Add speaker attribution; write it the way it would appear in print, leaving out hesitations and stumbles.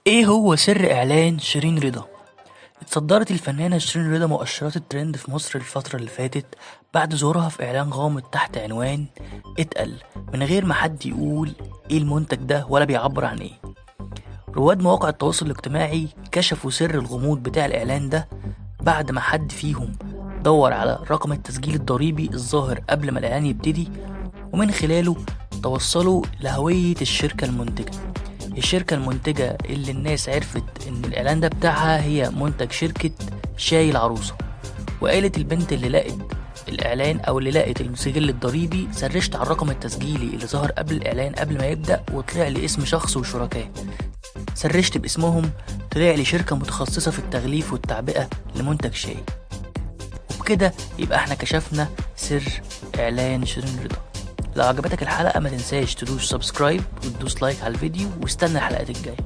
Speaker 1: ايه هو سر اعلان شيرين رضا؟ اتصدرت الفنانة شيرين رضا مؤشرات الترند في مصر الفترة اللي فاتت بعد ظهورها في اعلان غامض تحت عنوان اتقل، من غير ما حد يقول ايه المنتج ده ولا بيعبر عن ايه. رواد مواقع التواصل الاجتماعي كشفوا سر الغموض بتاع الاعلان ده بعد ما حد فيهم دور على رقم التسجيل الضريبي الظاهر قبل ما الاعلان يبتدي، ومن خلاله توصلوا لهوية الشركة المنتجة. الشركة المنتجة اللي الناس عرفت ان الاعلان ده بتاعها هي منتج شركة شاي العروسة. وقالت البنت اللي لقت الاعلان او اللي لقت السجل الضريبي: سرشت على الرقم التسجيلي اللي ظهر قبل الاعلان قبل ما يبدأ وطلع لي اسم شخص وشركاه، سرشت باسمهم طلع لي شركة متخصصة في التغليف والتعبئة لمنتج شاي. وبكده يبقى احنا كشفنا سر اعلان شيرين رضا. لو عجبتك الحلقة ما تنساش تدوس subscribe وتدوس like على الفيديو، واستنى الحلقات الجاية.